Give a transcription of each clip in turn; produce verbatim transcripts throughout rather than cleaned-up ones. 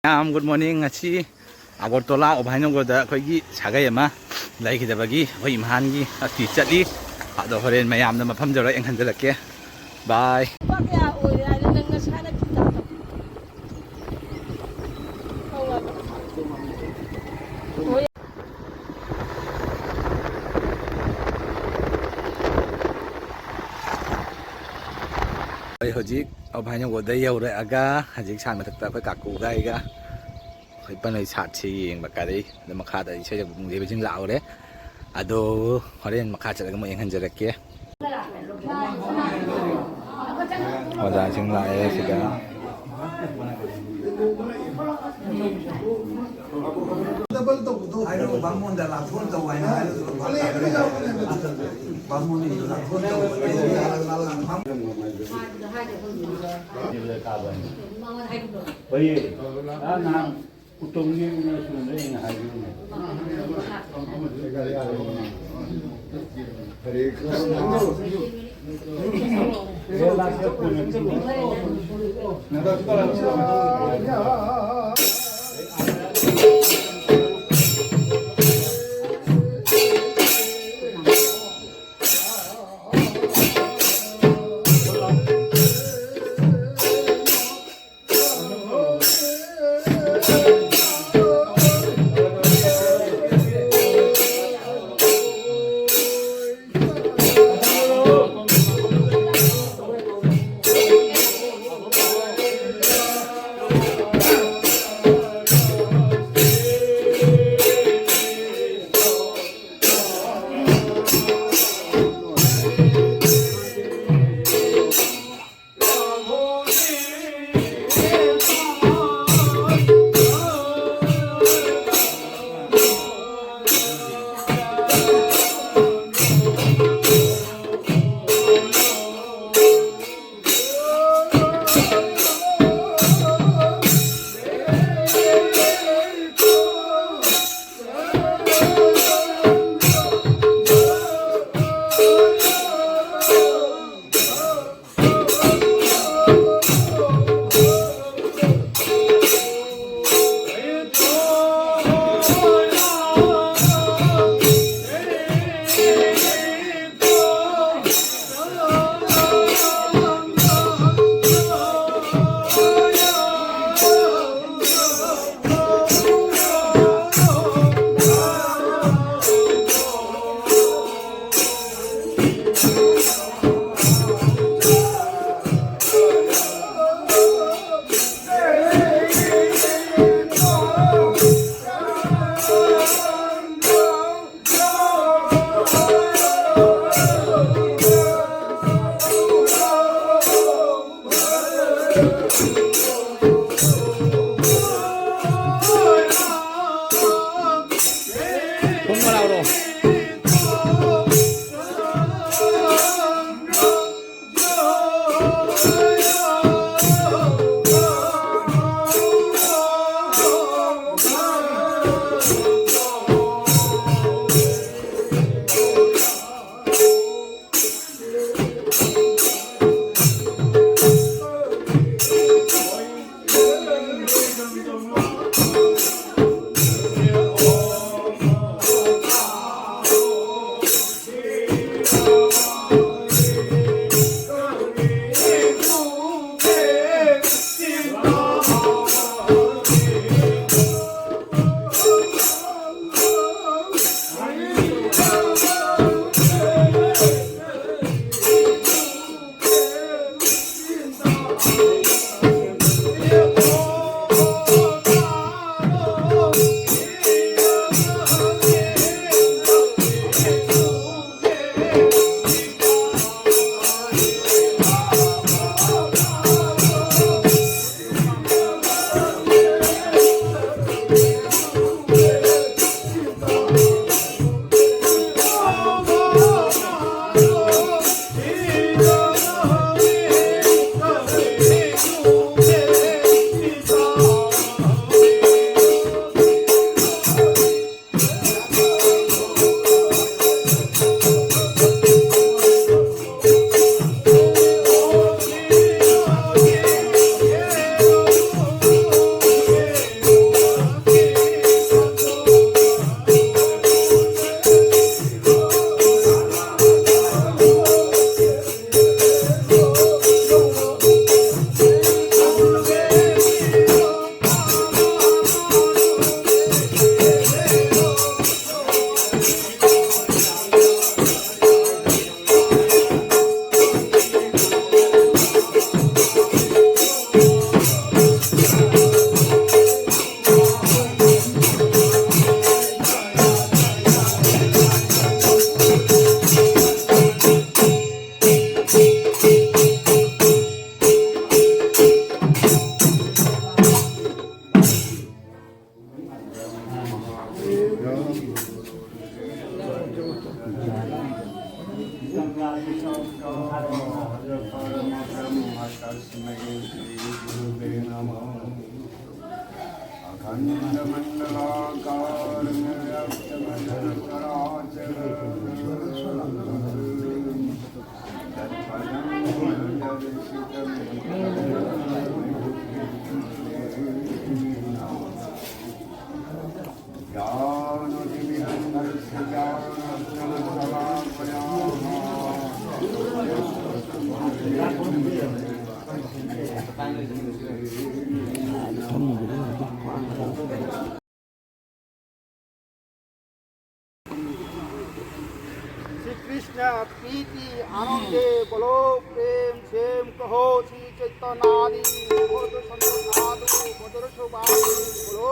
ꯃꯌꯥꯝ, good morning. ꯉꯁꯤ ꯑꯒꯔꯇꯣꯂꯥ ꯑꯚꯥꯏꯅꯒꯔꯗ ꯑꯩꯈꯣꯏꯒꯤ ꯁꯥꯒꯩ ꯑꯃ ꯂꯩꯈꯤꯗꯕꯒꯤ ꯑꯩꯈꯣꯏ ꯏꯝꯐꯥꯜꯒꯤ ꯑꯁꯇꯤ ꯆꯠꯂꯤ꯫ ꯑꯗꯣ ꯍꯣꯔꯦꯟ ꯃꯌꯥꯝꯗ ꯃꯐꯝ ꯌꯧꯔꯒ ꯌꯦꯡꯍꯟꯖꯔꯛꯀꯦ꯫ ꯕꯥꯏ꯫ ꯂꯨꯄꯥ ꯀꯌꯥ ꯑꯣꯏꯔꯦ ꯍꯥꯏꯅꯣ ꯅꯪ ꯅꯁꯥꯅ ꯈꯤꯇꯪ? ꯑꯩ ꯍꯧꯖꯤꯛ ꯑꯚꯥꯏꯅꯒꯔꯗ ꯌꯧꯔꯛꯑꯒ ꯍꯧꯖꯤꯛ ꯁꯥꯟ ꯃꯊꯛꯇ ꯑꯩꯈꯣꯏ ꯀꯥꯀꯨꯒ ꯑꯩꯒ ꯑꯩꯈꯣꯏ ꯄꯅꯣꯏ ꯁꯥꯠꯁꯤ ꯌꯦꯡꯕ ꯀꯥꯔꯛꯏ꯫ ꯑꯗꯣ ꯃꯈꯥꯗ ꯏꯁꯩ ꯁꯛꯄ ꯄꯨꯡ ꯁꯤꯕꯁꯤꯡ ꯂꯥꯛꯍꯧꯔꯦ꯫ ꯑꯗꯣ ꯍꯣꯔꯦꯟ ꯃꯈꯥ ꯆꯠꯂꯒ ꯑꯃꯨꯛ ꯌꯦꯡꯍꯟꯖꯔꯛꯀꯦ꯫ ꯑꯣꯖꯥꯁꯤꯡ ꯂꯥꯛꯑꯦ ꯁꯤꯗ꯫ ꯗꯕꯜ ꯇꯧꯕꯗꯣ ꯍꯥꯏꯔꯒ ꯕꯥꯃꯣꯟꯗ ꯂꯥꯊꯣꯟ ꯇꯧ ꯍꯥꯏꯅ ꯍꯥꯏꯔꯒ ꯕꯥꯃꯣꯟꯅ ꯂꯥꯊꯣꯟ ꯇꯧꯕ꯫ ꯍꯣꯏꯌꯦ꯫ ꯑ, ꯅꯍꯥꯟ ꯎꯇꯝꯒꯤ ꯏꯅꯦꯁꯤꯡꯗ ꯑꯩꯅ ꯍꯥꯏꯕꯤꯕꯅꯦ꯫ ꯍꯔꯦ ꯀ꯭ꯔꯤꯁꯅ꯫ अखण्डमण्डलाकारं व्याप्तं येन चराचरम्। तत्पदं दर्शितं येन तस्मै প্রীতি আনন্দে বলো, প্রেম সেম কহো, শ্রী চৈতন্য আদি, বলো তো সন্ত সাধু, বলো তো সবাই, বলো।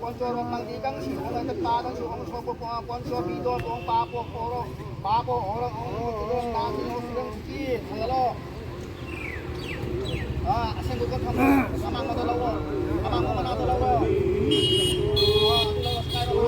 Poncho rok mang di kang si, hong ta pa dang si, hong so po po, poncho bi do, hong pa po, oro, pa po, oro, hong so po, nang si, hong si, hong si, hong lo. Ah, asing ko ko tham, amang mo to lo, amang mo na to lo. Ah, to lo, sky lo.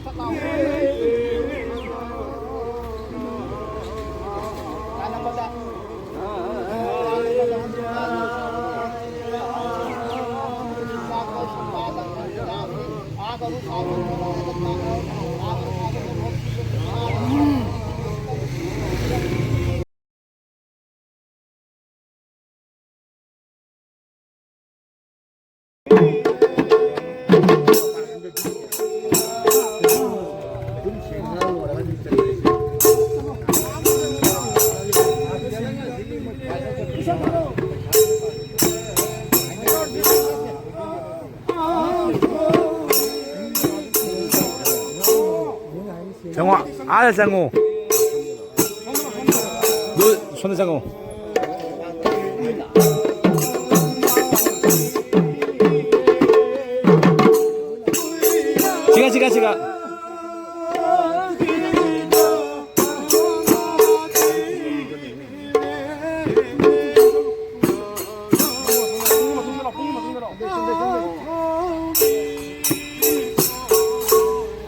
Sat lo. Kanang bata. ꯆꯪꯉꯣ, ꯑꯥꯗ ꯆꯪꯉꯣ꯫ ꯑꯗꯨ ꯁꯣꯝꯗ ꯆꯪꯉꯣ꯫ ꯁꯤꯒ, ꯁꯤꯒ, ꯁꯤꯒ꯫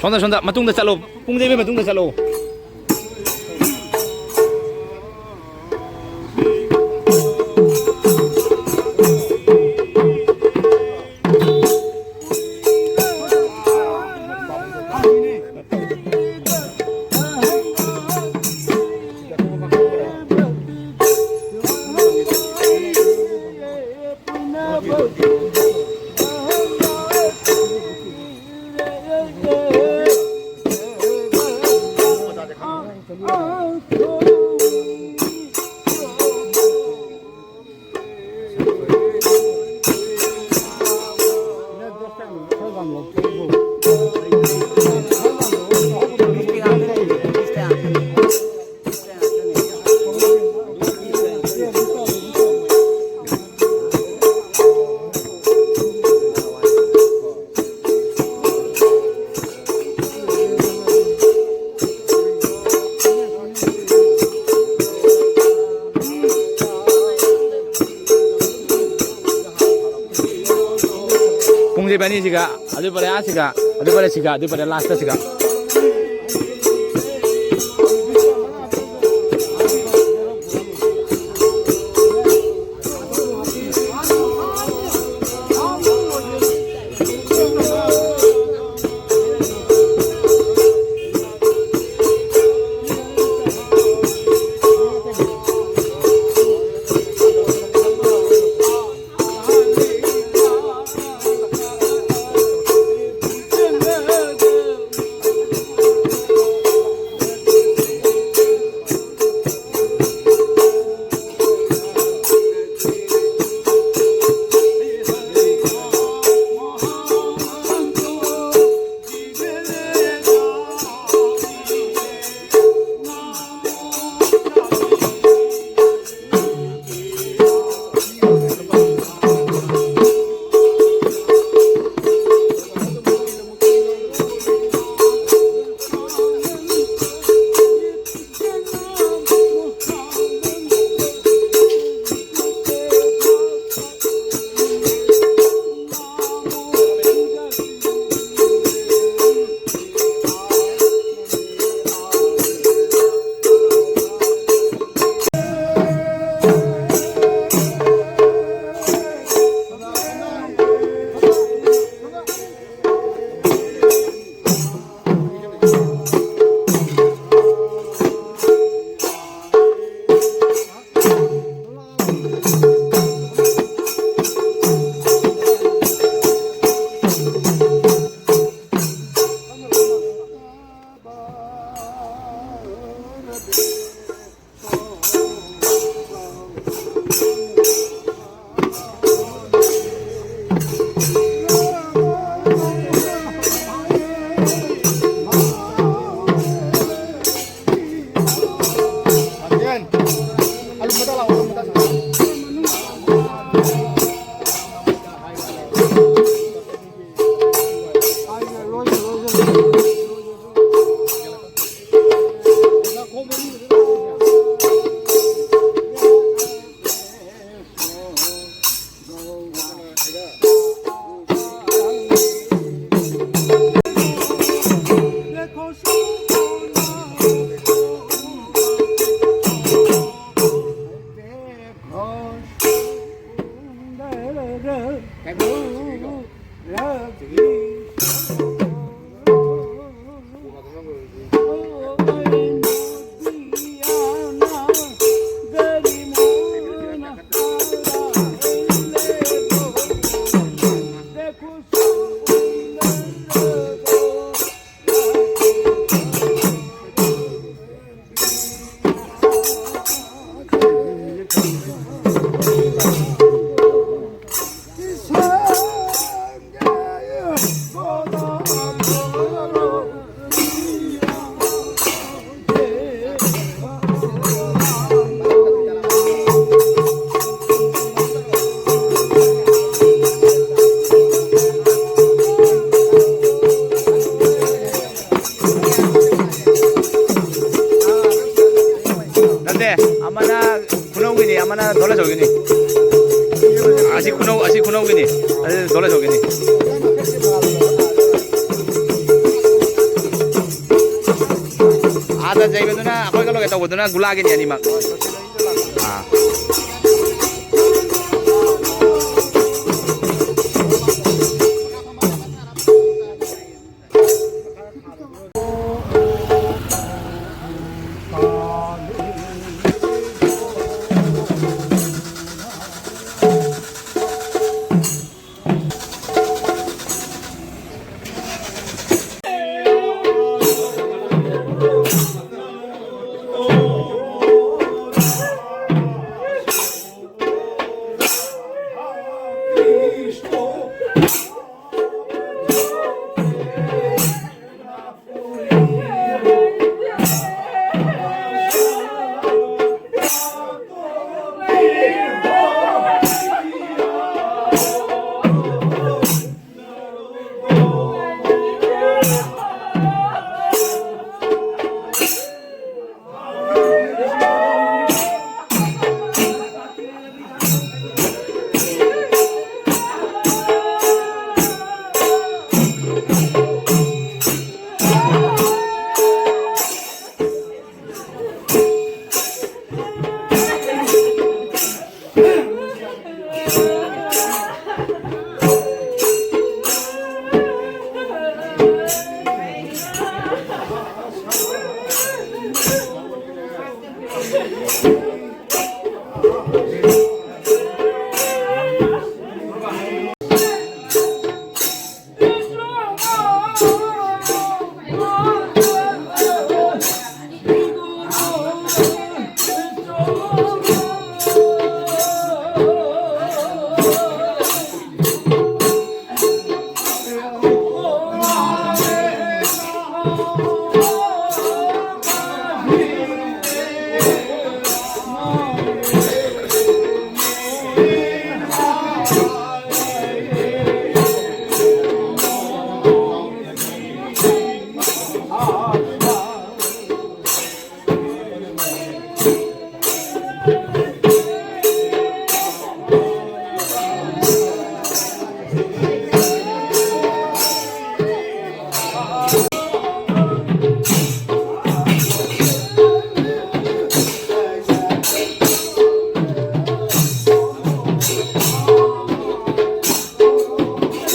ꯁꯣꯝꯗ, ꯁꯣꯝꯗ, ꯃꯇꯨꯡꯗ ꯆꯠꯂꯣ꯫ ꯄꯨꯡꯖꯩꯕꯤ ꯃꯇꯨꯡꯗ ꯆꯠꯂꯣ꯫ ꯄꯨꯡꯁꯦ ꯏꯕꯥꯅꯤꯁꯤꯒ, ꯑꯗꯨ ꯐꯔꯦ, ꯑꯥꯁꯤꯒ, ꯑꯗꯨ ꯐꯔꯦ, ꯁꯤꯒ, ꯑꯗꯨ ꯐꯔꯦ, ꯂꯥꯁꯇ ꯁꯤꯒ꯫ ꯅꯠꯇꯦ, ꯑꯃꯅ ꯈꯨꯅꯧꯒꯤꯅꯤ, ꯑꯃꯅ ꯙꯣꯂꯥꯖꯥꯎꯒꯤꯅꯤ꯫ ꯑꯁꯤ ꯈꯨꯅꯧ, ꯑꯁꯤ ꯈꯨꯅꯧꯒꯤꯅꯤ, ꯑꯗꯨ ꯙꯣꯂꯥꯖꯥꯎꯒꯤꯅꯤ꯫ ꯑꯥꯗ ꯌꯩꯕꯗꯨꯅ, ꯑꯩꯈꯣꯏꯒ ꯂꯣꯏꯒ ꯇꯧꯕꯗꯨꯅ ꯒꯨꯂꯥꯒꯤꯅꯤ ꯑꯅꯤꯃꯛ꯫ ꯑꯥ꯫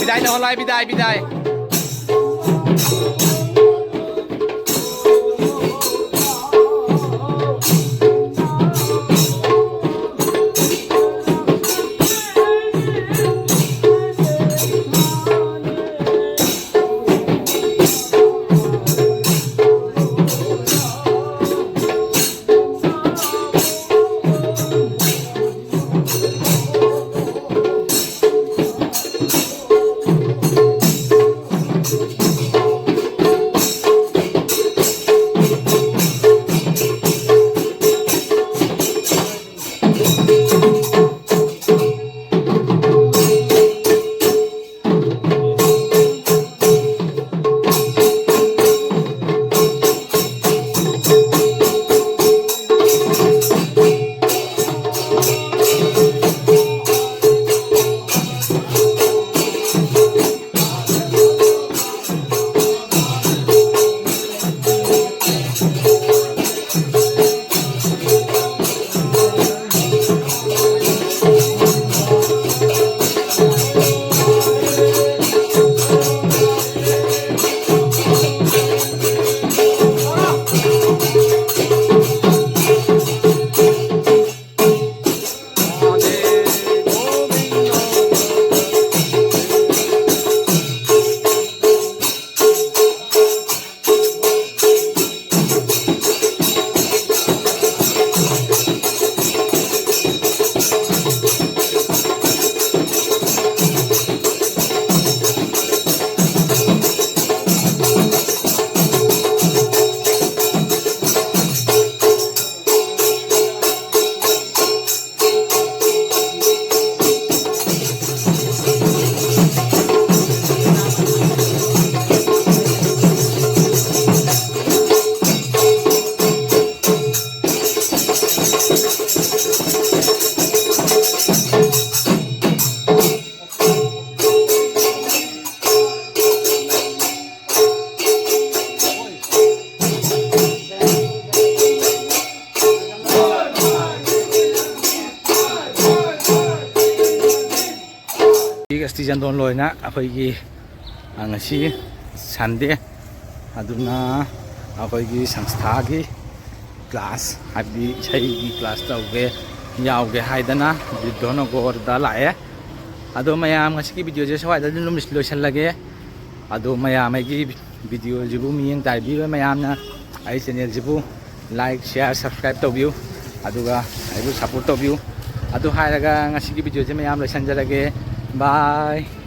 বিদায় দেওয়া হয়, বিদায়, বিদায়। ꯑꯁꯇꯤ ꯆꯟꯗꯣꯟ ꯂꯣꯏꯅ ꯑꯩꯈꯣꯏꯒꯤ, ꯑ, ꯉꯁꯤ ꯁꯟꯗꯦ, ꯑꯗꯨꯅ ꯑꯩꯈꯣꯏꯒꯤ ꯁꯪꯁꯊꯥꯒꯤ ꯀ꯭ꯂꯥꯁ, ꯍꯥꯏꯕꯗꯤ ꯏꯁꯩꯒꯤ ꯀ꯭ꯂꯥꯁ ꯇꯧꯒꯦ, ꯌꯥꯎꯒꯦ ꯍꯥꯏꯗꯅ ꯕꯤꯗ꯭ꯌꯣꯅꯒꯣꯔꯗ ꯂꯥꯛꯑꯦ꯫ ꯑꯗꯣ ꯃꯌꯥꯝ, ꯉꯁꯤꯒꯤ ꯚꯤꯗꯤꯑꯣꯁꯦ ꯁ꯭ꯋꯥꯏꯗ ꯑꯗꯨꯝ ꯂꯣꯏꯁꯤꯜꯂꯒꯦ꯫ ꯑꯗꯣ ꯃꯌꯥꯝ ꯑꯩꯒꯤ ꯚꯤꯗꯤꯑꯣꯁꯤꯕꯨ ꯃꯤꯠꯌꯦꯡ ꯇꯥꯕꯤꯕ ꯃꯌꯥꯝꯅ ꯑꯩ ꯆꯦꯅꯦꯜꯁꯤꯕꯨ like, share, subscribe ꯇꯧꯕꯤꯌꯨ, ꯑꯗꯨꯒ ꯑꯩꯕꯨ support ꯇꯧꯕꯤꯌꯨ꯫ ꯑꯗꯨ ꯍꯥꯏꯔꯒ ꯉꯁꯤꯒꯤ ꯚꯤꯗꯤꯑꯣꯁꯦ ꯃꯌꯥꯝ ꯂꯣꯏꯁꯤꯟꯖꯔꯒꯦ꯫ Bye꯫